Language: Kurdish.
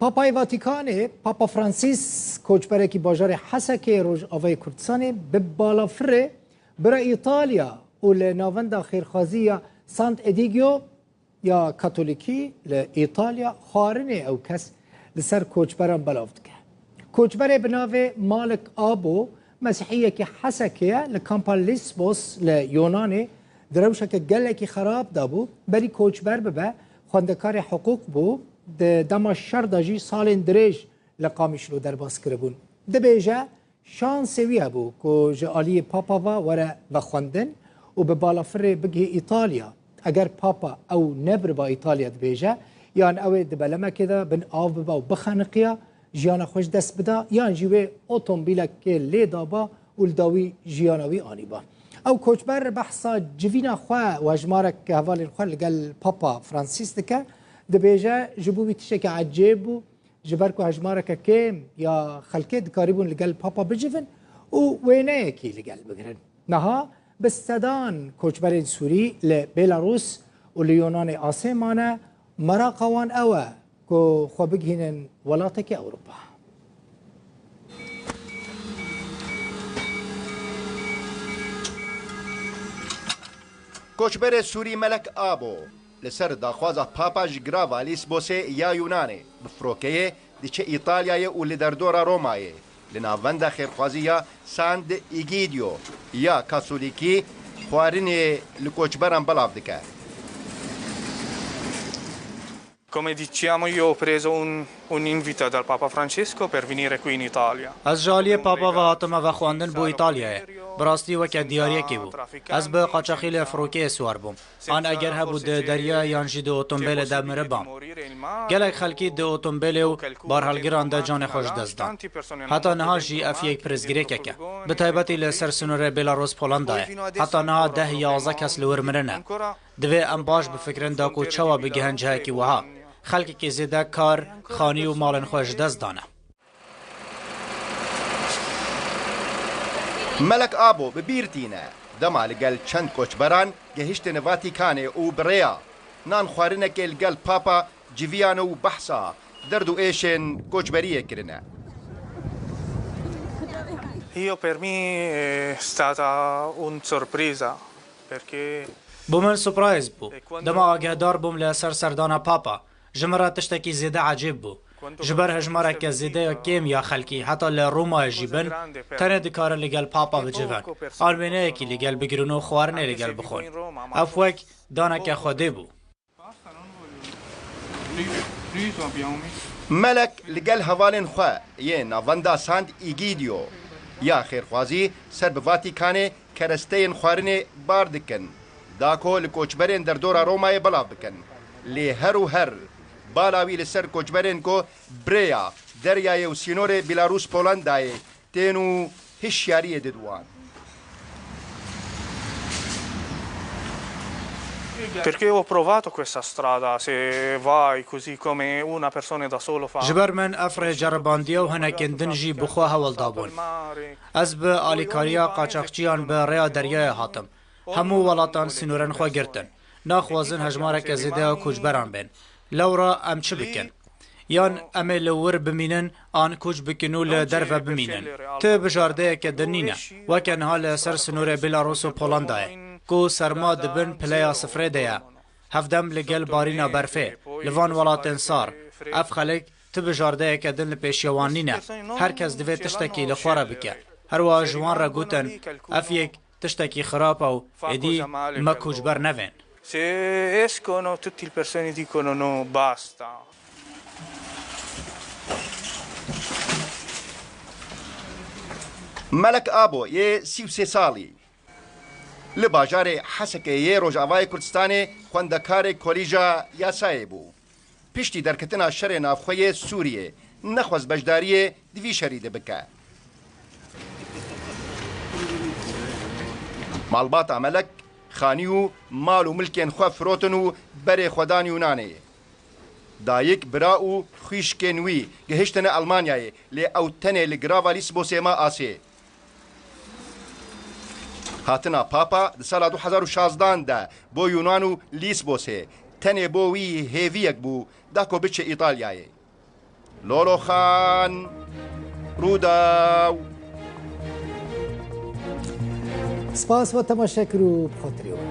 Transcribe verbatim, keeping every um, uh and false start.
Papayê Vatikanê, Papa Francis, koçberekî bajarê Hesekê Rojavayê Kurdistanê bi balafirê bira Îtalya û li navenda xêrxwazî ya Sant Edigio ya Katolîkî li Îtalya xwarinê ew kes li ser koçberan belav dike. Koçberê bi navê Malik Abo, Mesîhiyekî Hesekê ye, li kampa Lesbos li Yunanê di rewşeke gelekî xerab de bû. Berî koçber bibe, xwendekarê hiqûq bû, di dema şer de jî salên dirêj li Qamişlo derbas kiribûn. Dibêje, şansê wî hebû ku ji aliyê Papa ve were vexwendin û bi balafirê bigihê Îtalya. Eger Papa ew nebiriba Îtalya, dibêje, yan ew ê di belemekê de bin av biba û bixeniqiya, jiyana xwe ji dest bida, yan jî wê otomobîlekê lê daba û li dawî jiyana wî anîba. Ew koçber behsa civîna xwe û hejmarek hevalên xwe li gel Papa Francis dike, dibêje, ji bo wî tiştekî ecêb bû, ji ber ku hejmareke kêm ya xelkê dikarîbûn li gel Papa bicivin û wêneyekî li gel bigirin. Niha bi sedan koçberên Sûrî li Belarus û li Yunanê asê mane, meraqa wan ew e ku xwe bigihînin welatekî Ewropa. Koçberê Sûrî Melek Abo li ser daxwaza Papa ji girava Lîsbosê ya Yunanê bi firokeyê diçe Îtalyayê û li derdora Romayê li navenda xêrxwazî ya San Egidio ya Katolîkî xwarinê li koçberan belav dike. Come diciamo, io ho preso un, un invito dal Papa Francesco per venire qui in Italia. Ez ji aliyê Papa ve hatime vexwendin bo Îtalyayê. Bi rastî weke diyariyekê bû. Ez bi qaçaxî li firokeyê siwar bûm. An eger hebû di deriyayê yan jî di otombêlê de miribam. Gelek xelkî di otombêlê û barhelgiran de canê xwe ji dest dan. Heta niha jî ev yek pirsgirêkek e. Bi taybetî li ser sînorê Belarus-Polandayê. Heta niha deh yazdeh kes li wir mirine. Divê em baş bifikirin da ku çawa bigihin cihekî wiha. Xelkekî zêde kar, xanî û malên xwe ji dest dane. Melek Abo bi bîr tîne, dema li gel çend koçberan gehiştine Vatikanê û bi rêya nan xwarinekê li gel Papa civiyane û behsa derd û êşên koçberiyê kirine. Io per me è stata una sorpresa, perché Bo min surprise bû. Dema agehdar bûm li ser serdana Papa, ji min re tiştekî zêde ecêb bû. Ji ber hejmareke zêde ya kêm ya xelkî, heta li Romayê jî bin, tenê dikarin li gel Papa bicivin, an wêneyekî li gel bigirin û xwarinê li gel bixwin. Ev wek daneke Xwedê bû. Melek li gel hevalên xwe yê navenda San Egidio ya xêrxwazî ser bi Vatikanê keresteyên xwarinê bar dikin, da ku li koçberên derdora Romayê belav bikin. Lê her û her bala wî li ser koçberên ku bi rêya deryayê û sînorê Belarus-Polandayê tên û hişyariyê didin wan. Perché ho provato questa strada, se vai così come una persona da solo fa. Ji ber min ev rê ceribandiye û hinekên din jî bi xwe hewl dabûn. Ez bi alîkariya qaçaxçiyan bi rêya deryayê hatim. Hemû welatan sînorên xwe girtin. Naxwazin hejmareke zêde ya koçberan bên. Lewra em çi bikin? Yan em ê li wir bimînin, an koç bikin û li derve bimînin? Ti bijardeyeke din nîne. Weke niha li ser sînorê Belarus û Polandayê, ku serma di bin pileya sifrê de ye. Hevdem li gel barîna berfê, li van welatên sar. Ev xelk ti bijardeyeke din li pêşiya wan nîne. Her kes divê tiştekî li xwe re bike. Her wiha ji wan re gotin, ev yek tiştekî xirab e û êdî me koçber nevên. Se escono, tutte le persone dicono: "No, basta." Melek Abo yê sî û sê salî. Li bajarê Hesekê yê Rojavayê Kurdistanê xwendekarê Kolîja Yasayê bû. Piştî derketina şerê navxwe yê Sûriyê, nexwest beşdariyê di vî şerî de bike. Malbata Melek, xanî û mal û milkên xwe firotin û berê xwe dan Yûnanê. Dayik, bira û xwîşkên wî gihiştine Elmanyayê, lê ew tenê li girava Lîsbosê ma asê. Hatina Papa di sala du hezar û şazdan de bo Yunan û Lîsbosê tenê bo wî hêviyek bû, da ku biçe Îtalyayê. Loloxan, Rûdaw. Spas we temaşe kir û bi xatirê we.